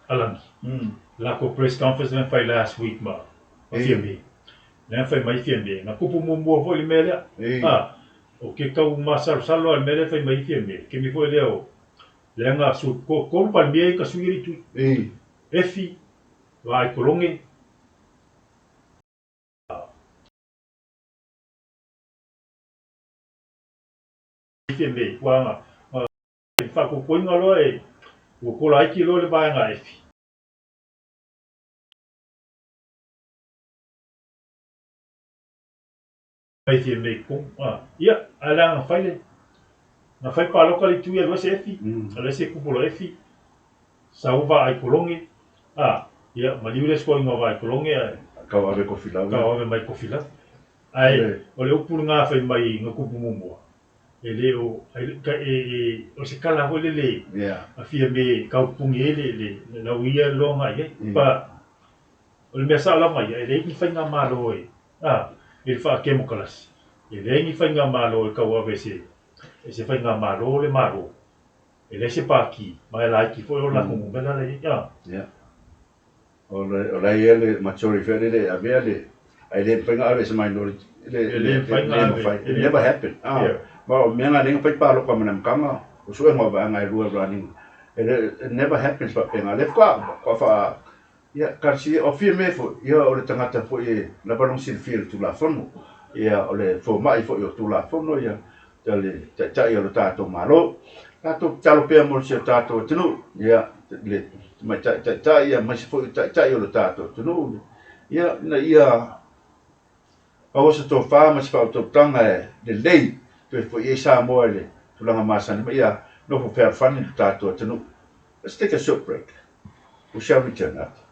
S2: alangi la ko press conference na fai last week ma fia me na fai mai fia me na kupu mo fo le mele a o ke kau masalo salo al mele fai mai fia me ke mi fo le o lenga su ko ko palmie ka suiri tu efi vai kolonge fia me wa fa ko ko ngalo e o ko lai ki lo le vaenga efi mai fia me ko a ia ala nga fai le na fai pa lokali tu ia lo se efi ala se kupu lo efi sauva ai kolonge a ia maliu le sko inga vai kolonge ai
S1: kau ave ko filau
S2: kau ave mai ko filau ai o le upu nga fai mai nga kupu mumu e le o e o se kala ho le le a fia me kau pungi le le la uia longa ia pa o le mea sa la mai e le ni fai nga malo e a e fa ke mo kalas e le ni fai nga malo e kau ave se e se fai nga malo le malo e le se paki mai la ki fo la ko mo bela le ia
S1: ia o le o la ia le mature fe le a vea le ai le fai nga ave se mai no le
S2: le fai nga ave
S1: it never happened ah ma o mea nga lenga fai pa lo ka mana mkanga o sue ngo ba nga lua running it never happens pa penga le ka ka fa ia ka si o fi me fo ia o le tangata fo e la balon sil fi tu la fono ia o le fo mai fo o tu la fono ia le ta ta ia lo ta to malo Tatou tatalo pea mo si o tatou atunuu, ia, le Tamaitai Taitai aemaise foi o Taitai o le tatou atunuu, ia, ina ia maua se tofa ma se faautautaga e lelei toe foi ai Samoa i le tulaga masani ma ia nofo fealofani le tatou atunuu. Let's take a short break. We shall return after.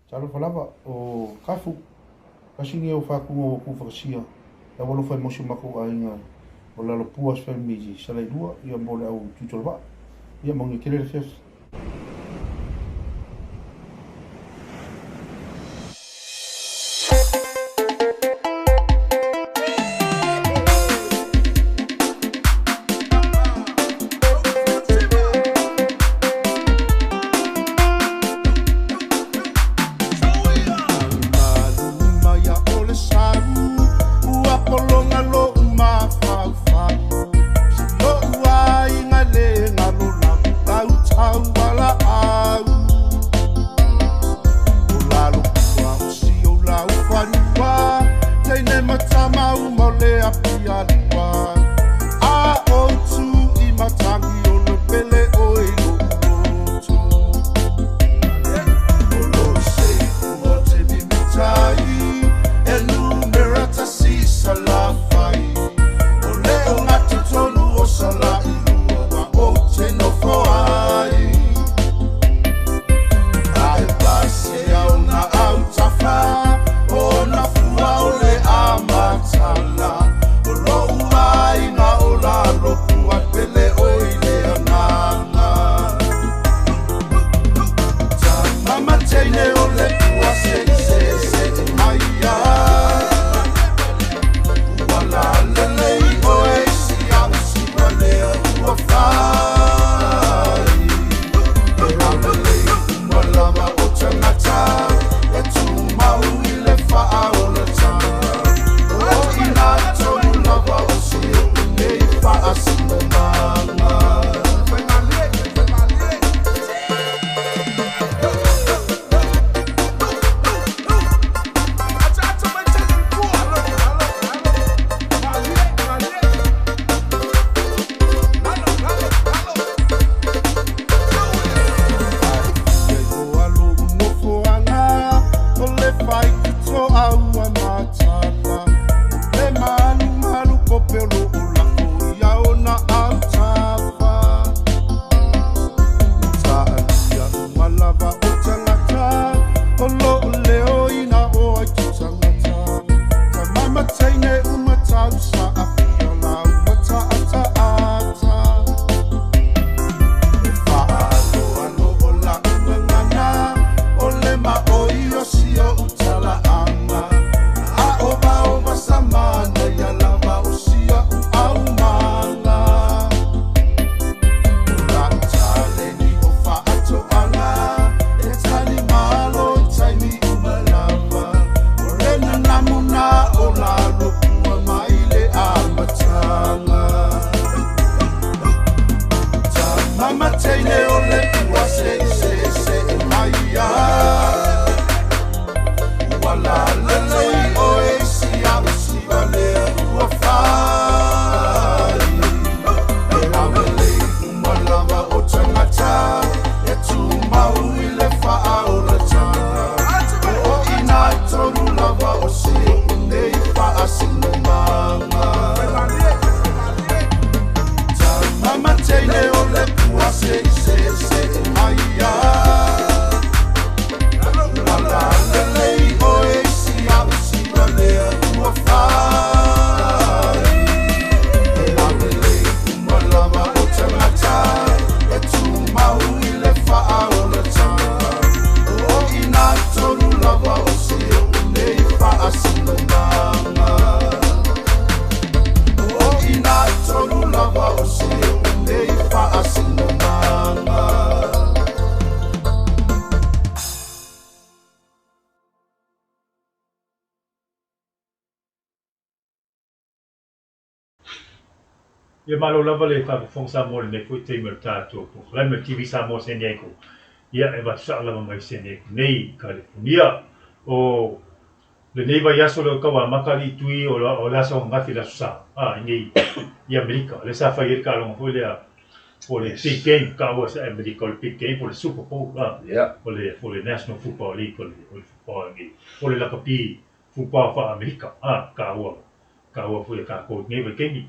S5: Talofa lava, o Kafu, tasi lenei o faatuga ua tuufatasia e au alofa ai mo si o matou aiga o Lalopua Family Salailua ia mo le au Tuitolovaa. Ia manuia tele le afiafi.
S2: Ia malo lava le faafofoga Samoa i lenei foi taimi o le tatou polokalame o le TV Samoa San Diego. Ia e avatu sao lava mai San Diego nei i Kalifonia. O Lenei vaiaso lea ua tau amata alii tui o le aso ananafi le Aso Sa i nei i Amerika lea sa fai ai le taaloga foi lea po o le Big Game taua e Amerika o le Big Game po o le Super Bowl o le po o le National Football League o le football nei po o le lakapi football faa-Amerika taua taua foi e tatou i lenei vaitaimi.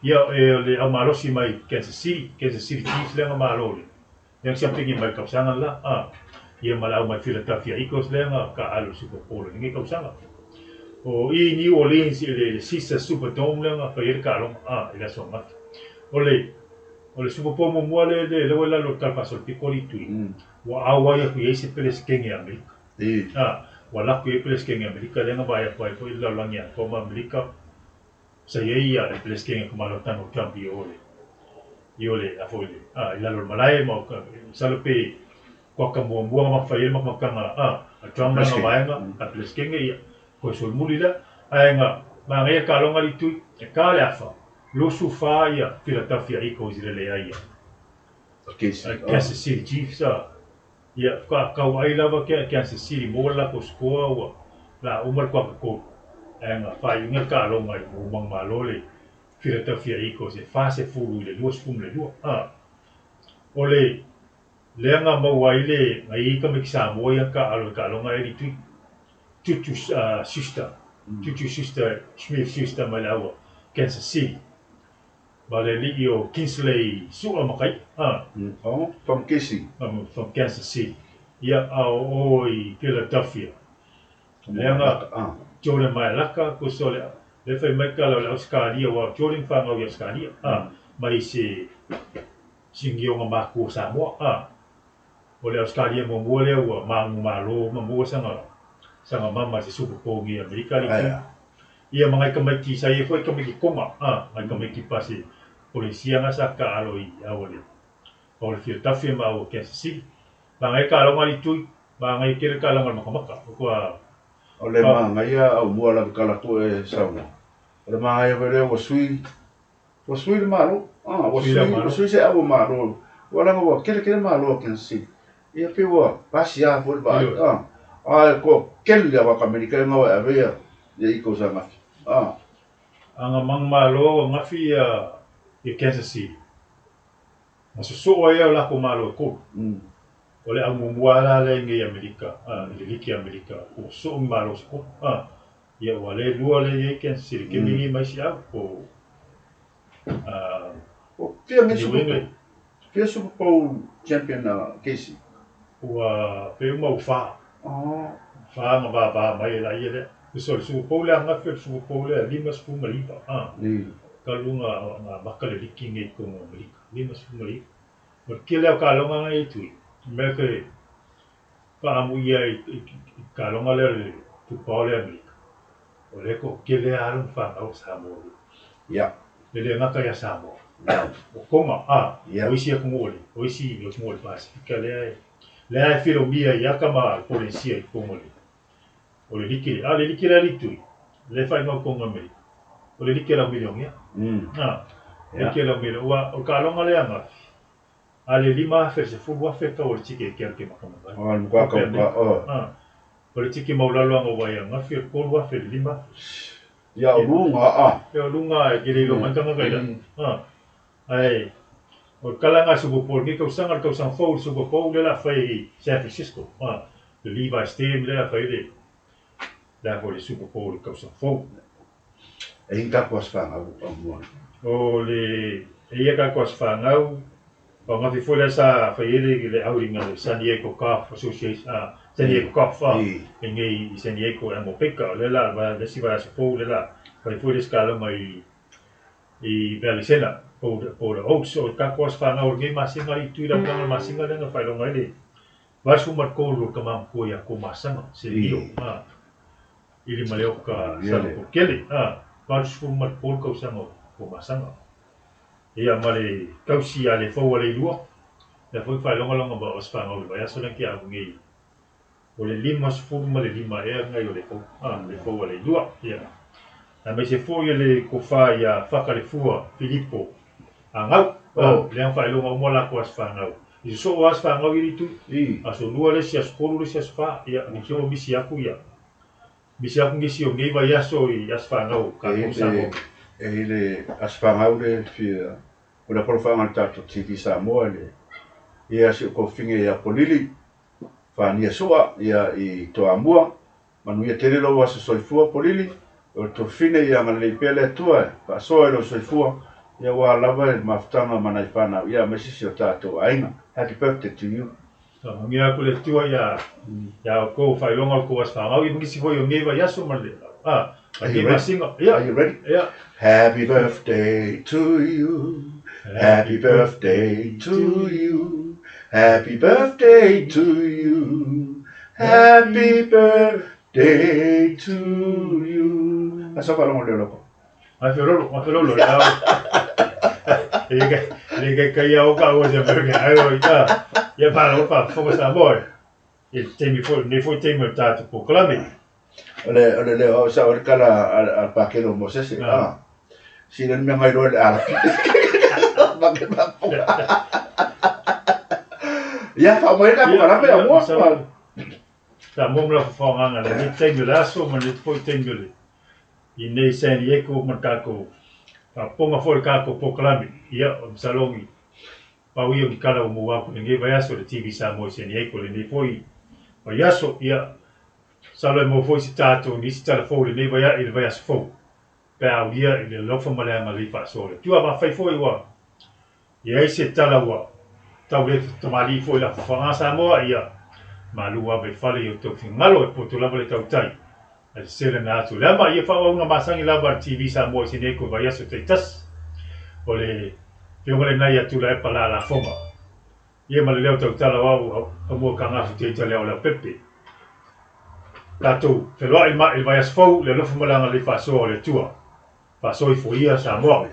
S2: Ia o le au malosi mai Kansas City, Kansas City Chiefs lea na malo le Lea na siamupigi mai le tausaga le la, a, ia ma le au mai Philadelphia Eagles lea na taaalo i le Super Bowl i lenei tausaga. O i New Orleans i le Caesars Superdome lea na fai ai le taaloga, a, i le aso ananafi. O le, o le Super Bowl muamua lea, lea ua i lalo o le talafaasolopito alii tui, ua auai atu i ai se Peresetene a Amerika. A, ua alu atu i ai Peresetene a Amerika lea na vaai atu ai foi le lalolagi atoa ma Amerika, Sa i ai ia le Peresetene Tamaloa Donald Trump i o le i o le a foi le a i lalo o le malae ma masalo pe kuata muamua na fai ai le matamataga a a Trump ma lana vaega a Peresetene ia toe solomuli lea ae na manaia le taaloga alii tui e ta le afa 24 ia Philadelphia Eagles i le leai a Kansas City Chiefs a Ia, faatoa tauai lava Kansas City maua le latou score ua la uma le kuata tolu ae na faaiuina le taaloga i ua manumalo le Philadelphia Eagles e 40 i le 22. A o le lea na maua ai le na i ai tamaiti Samoa ia na taaalo i le taaloga Eddie Tui Juju Schuster Juju Schuster Smith Schuster mai le au a Kansas City Ma le alii o Kingsley Su'a Makaia, a.
S1: Oh, from KC.
S2: From Kansas City. Ia, a o o i Philadelphia. Lea na Jordan Mailata, tusa o le, lea fai mai tala o le Ausetalia, aua o Jordan fanau i Ausetalia, a, mai se sigioga matua Samoa, a. O le Ausetalia muamua lea ua manumalo ma maua sana, sana mama i se Super Bowl nei i Amerika, alii tui. Ia ma nai tamaiti sa i ai foi tamaiti Tonga, a, nai tamaiti pasi Polesia na sa taalo i au o le au o le Philadelphia ma au o Kansas City. Manaia taaloga alii tui, manaia tele taaloga a le makamaka. O tua
S1: O le manaia au mua lava tala atu e saunoa. O le manaia foi lea ua sui, ua sui le Malo. A, ua sui, ua sui se au o Malo. Ua leaga ua kele kele Malo a Kansas City. Ia pei ua pasi lava foi le vaai. A, a e ko kele le awaka Amerika e ngau e ave ia ia Eagles a gafi. A.
S2: A na manumalo a gafi ia ia Kansas City. Na sosoo ai o lakou malo e tolu. O le au muamua lava la lea i nei Amerika, a, i le Liki a Amerika, ua sosoo ni malo se tolu. A, ia ua le lua lea i ai Kansas City, kemi nei ma isi au, po a,
S1: O fia nei
S2: New
S1: Super Bowl,
S2: England.
S1: fia Super Bowl champion a KC?
S2: Ua pei uma ua fa.
S1: Oh.
S2: Fa na vava mai e laia lea. Tusa o le Super Bowl lea ananafi o le Super Bowl lea 59, a. Talu na na amata le liki nei i totonu o Amerika, 59. O le tele lava o taaloga na e tui, o mea ke faaamuia i i i taaloga lea o le football lea Amerika, o lea e toatele lava alo ma fanau a Samoa nei.
S1: Ia.
S2: E le gata ia Samoa, o Tonga, a,
S1: Ia.
S2: o isi atunuu o le, o isi atunuu o le Pasefika lea e, lea e filomia ai lava tama Polenesia i totonu o le, o le liki lea. A o le liki lea alii tui, lea e faaigoa i totonu o Amerika, o le liki a le au milionea. A, liki a le au milionea. Ua, o le taaloga lea ananafi, a le 5,000 i le 10,000 le tau o le tike e te alu e te matamata ai.
S1: O le matua
S2: Kope
S1: tau,
S2: Amerika.
S1: o.
S2: A, o le tike maualalo lava na ou vaai ananafi, o le 3,000 i le 5,000.
S1: Ia, o luga, a.
S2: Ia, o luga e te le iloa mai tagata i lalo. A, ae o le tala lena a le Super Bowl i lenei tausaga, le tausaga fou i le Super Bowl lea o le a fai i San Francisco, a, le Levi's Stadium lea o le a fai ai le, le a foi le Super Bowl i le tausaga fou.
S1: E i ai tatou aso fanau au mua.
S2: O le, e i ai tatou aso fanau, o ananafi foi lea sa fai ai le, le outing a le San Diego Golf Association, a, San Diego Golf, a, i nei i San Diego e Amo Baker, o lea o le a, le isi vaiaso fou lea o le a fai foi le isi taaloga i, i Valisena, po o le Oaks, o tatou aso fanau o lenei masina i Tui Lautaga o le masina lea na faailoga ai le 83 o le tama matua ia Tomasaga, Selio, a, i Maleoka Salapolokele, a, 83 tausaga o Tomasaga. Ia ma le tausi ia Lefou a Leilua, lea foi na faailoga lona aso fanau i le vaiaso lea na tea atu nei. O le 55 ea lenei o Lefou, a, Lefou a Leilua, ia. Aemaise foi o le tofa ia Fakalefua Filipo Agau, a, lea na faailoga uma latou aso fanau. I sosoo lava aso fanau ia le itu, aso lua le isi, aso tolu le isi, aso fa, ia, ne i te i ua misi atu ia. Misi atu nisi o nei vaiaso i aso fanau o tatou Samoa.
S1: E i le aso fanau le fia o le apalofaaga o le tatou TV Samoa i le ia si ou kofine ia Polili Fania Sua ia i Toamua. Manuia tele lou aso soifua Polili, o le tofine ia agalelei pea le Atua e faasoa i lou soifua ia aua lava le mafutaga ma nai fanau ia aemaise si o tatou aiga. Happy birthday to you.
S2: Faamanuia atu le Atua ia ia outou faailoga o outou aso fanau ia ma nisi foi o nei vaiaso ma le a ma
S1: Are you
S2: lenei
S1: ready?
S2: masina. Ia.
S1: Are you ready?
S2: Ia.
S1: Happy birthday to you. Happy birthday to you. Happy birthday to you. Happy birthday to you. Aso faalogo leo loko.
S2: Mafelolo, mafelolo le ao. E le le ke kai au ka o se me ai o ia. Ia pa lo pa fo sa mo. E te mi fo ne fo te mi ta tu poklame.
S1: O le leo au sa o le kala a pakelo mo sese. Ah. Si le mea ngai loa le alapi. Make mapo. Ia fa mai ka pokalame a mo.
S2: Ta mo mla fo nganga le ni te mi la so ma ne fo te mi le. I nei San Diego ma kako. Pa ponga fo le kako poklame. Ia o salongi. Pau ia ki kala o mo aku le ngai vaiaso le TV Samoa i San Diego le nei foi. Vaiaso ia salo e mo foi si tātou ni si tala fou le nei vaia i le vaiaso fou. Pe au ia i le lofa ma le agalelei faasoa le Atua. Ma fai foi ua i ai se tala ua tau le tamalii foi la fafaga Samoa ia malu ava i fale i o tau fingalo e poto lava le tautai a le sele na atu le ama ia faaauauga masani lava a le TV Samoa i San Diego i vaiaso taitasi. O le fioga lenai ia Tuilaepa Lalafoga. Ia ma le leo tautala o au Aumua Kagafu Teita Leo Leaupepe. Tatou feloai ma i le vaiaso fou le alofa ma le agalelei faasoa o le Atua. Faasoa ifo ia Samoa.